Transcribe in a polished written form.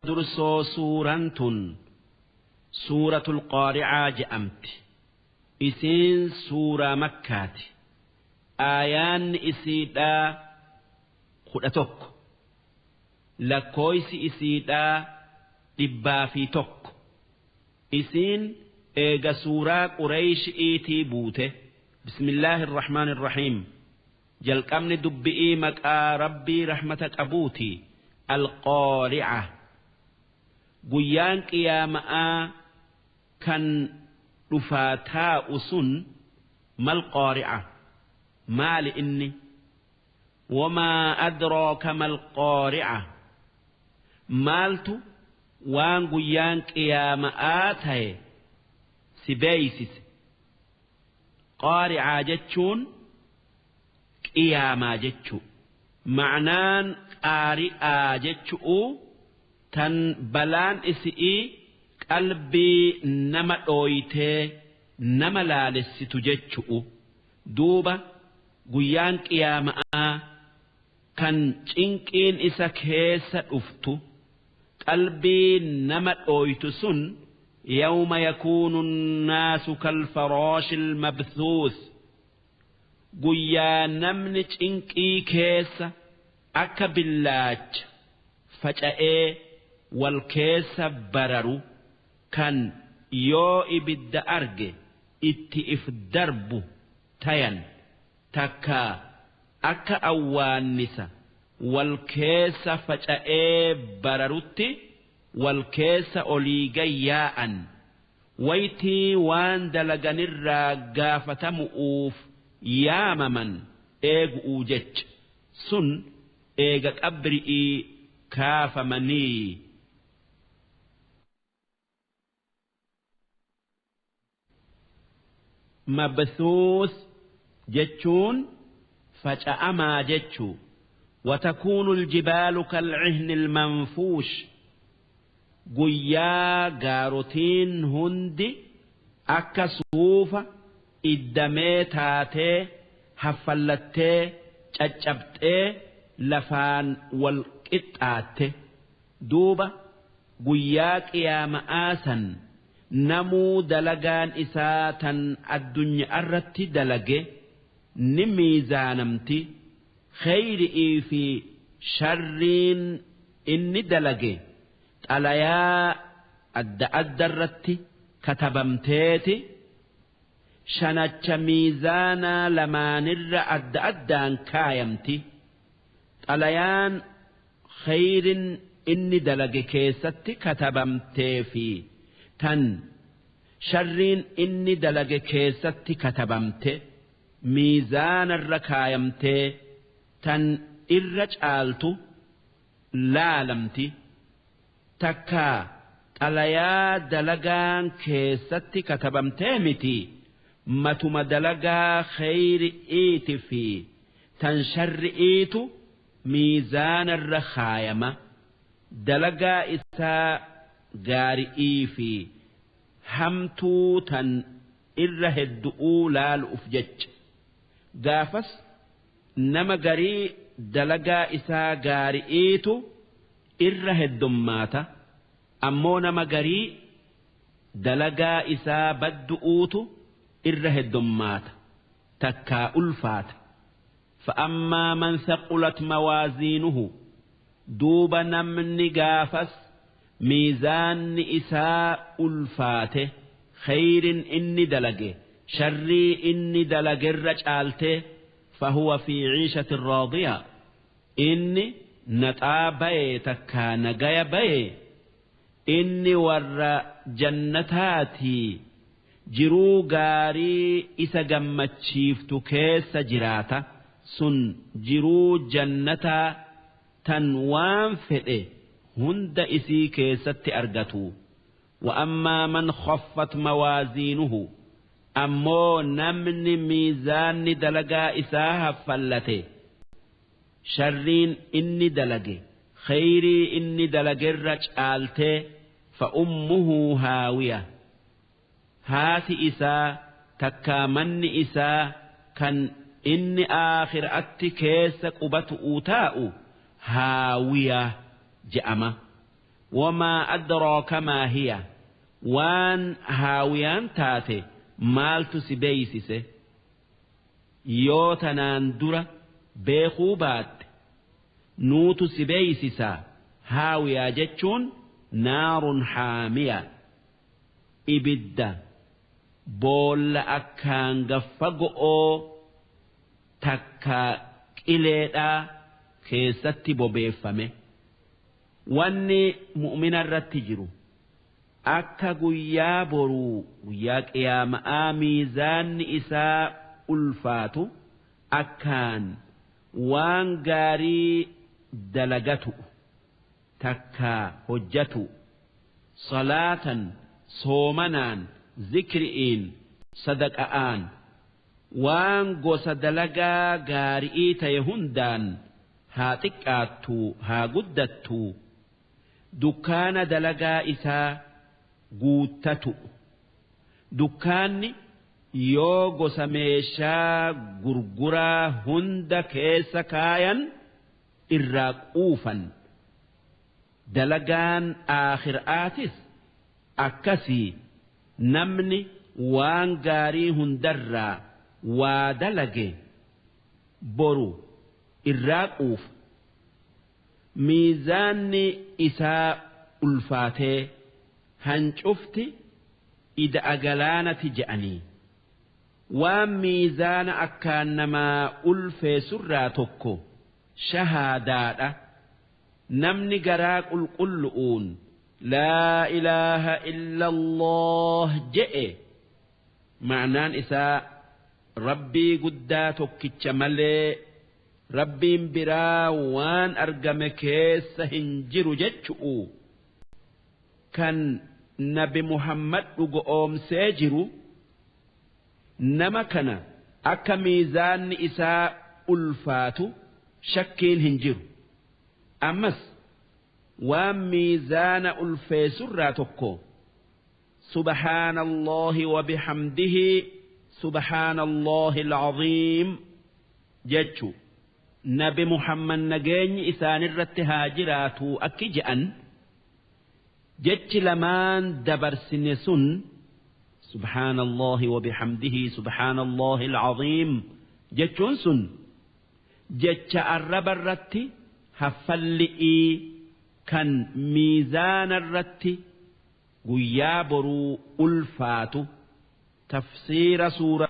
Dursoo suuraan tun suuratul qaari'aa je'amti. Isiin suuraa makkaati. Aayaanni isiidhaa 11. Lakkooysi isiidhaa 101. Isiin eega suuraa Qureyshi'iitii buute. Bismillaahi irrahmaani irrahiim. Jalqabni dubbi'ii maqaa Rabbii rahmata qabuuti. Alqaari'a. Guyyaan qiyaama'aa kan dhufaa taa'u sun mal qaari'a maali inni? Wamaa adraaka mal qaari'a. Maaltu waan guyyaan qiyaama'aa ta'e si beeysise? Qaari'aa jechuun qiyaamaa jechuu. Ma'naan qaari'aa jechu'u tan balaan isi'ii qalbii nama dhooytee nama laalessitu jechu'u. Duuba guyyaan qiyaama'aa kan cinqiin isa keessa dhuftu qalbii nama dhooytu sun yawma yakuunu nnaasu kalfaraashil mabthuus. Guyyaa namni cinqii keessa akka billaacha faca'ee wal keessa bararu kan yoo ibidda arge itti if darbu tayan takka akka awwaannisa wal keessa faca'ee bararutti wal keessa olii gayyaa'an waytii waan dalaganirraa gaafatamu'uuf yaamaman eegu'uu jecha sun eega qabri'ii kaafamanii. Mabthuus jechuun faca'amaa jechuu. Watakuunu aljibaalu kalcihni almanfuush. Guyyaa gaarotiin hundi akka suufa iddamee taatee haffallattee caccabxee lafaan wal qixxaatte. Duuba guyyaa qiyaama'aa san namuu dalagaan isaa tan addunyaa irratti dalage ni miizaanamti. Kheyri'ii fi sharriin inni dalage xalayaa adda adda irratti katabamteeti shanacha miizaanaa lamaanirra adda addaan kaayamti. Xalayaan kheyrin inni dalage keessatti katabamtee fi tan sharriin inni dalage keessatti katabamte miizaanarra kaayamtee tan irra caaltu laalamti. Takka xalayaa dalagaan keessatti katabamtee miti matuma dalagaa kheyri'iiti fi tan sharri'iitu miizaanarra kaayama. Dalagaa isaa gaari'ii fi hamtuu tan irra heddu'uu laalu'uf jecha. Gaafas nama garii dalagaa isaa gaari'iitu irra heddummaata, ammoo nama garii dalagaa isaa baddu'uutu irra heddummaata takkaa ulfaata. Fa'ammaa man thaqulat mawaaziinuhu. Duuba namni gaafas miizaanni isaa ulfaate kheyrin inni dalage sharrii inni dalagerra caalte fahuwa fi ciishatin raadiya. Inni naxaa baye takkaa nagaya baye inni warra jannataatii jiruu gaarii isa gammachiiftu keessa jiraata. Sun jiruu jannataa tan waan fedhe hunda isii keessatti argatu. Wa ammaa man khaffat mawaaziinuhu. Ammoo namni miizaanni dalagaa isaa haffallate sharriin inni dalage kheyrii inni dalagerra caaltee fa ummuhu haawiya. Haati isaa takkaa manni isaa kan inni aakhiraatti keessa qubatu taa'u haawiya je'ama. Wamaa adraaka maa hiya? Waan haawiyaan taate maaltu si beeysise? Yoo tanaan dura beekuu baatte, nuutu si beeysisaa. Haawiyaa jechuun naarun haamiya, ibidda boolla akkaan gaffago'oo takka qileedhaa keessatti bobeeffame. Wanni mu'mina irratti jiru akka guyyaa boruu, guyyaa qiyaama'aa, miizaanni isaa ulfaatu akkaan waan gaarii dalagatu takka hojjatu, salaatan, soomanaan, zikri'iin, sadaqa'aan, waan gosa dalagaa gaari'ii ta'e hundaan, haa xiqqaattuu haa guddattuu, dukkaana dalagaa isaa guuttatu. Dukkaanni yoo gosa meeshaa gurguraa hunda keessa kaayan irraa quufan. Dalagaan aakhiraatis akkasii. Namni waan gaarii hundarraa waa dalage boru irraa quufa, miizaanni isaa ulfaatee hancufti ida'a galaanati je'anii. Waan miizaana akkaan namaa ulfeessurraa tokko shahaadaadha. Namni garaa qulqullu'uun laa ilaaha illa Allah je'e, ma'naan isaa Rabbii guddaa tokkicha malee Rabbiin biraa waan argame keessa hin jiru jechu'u, kan Nabi Muhammad dhugoomsee jiru, nama kana akka miizaanni isaa ulfaatu shakkiin hin jiru. Ammas waan miizaana ulfeessurraa tokko subhaana Allahi wa bihamdihi subhaana Allahi al-aziim jechu. Nabi Muhammad, nageenyi isaanirratti haa jiraatu, akki je'an: jechi lamaan dabarsine sun, subhaana Allahi wa bihamdihi subhaana Allahi al-aziim jechuun sun, jecha arraba irratti haffalli'ii kan miizaana irratti guyyaa boruu ulfaatu. Tafsiira suura.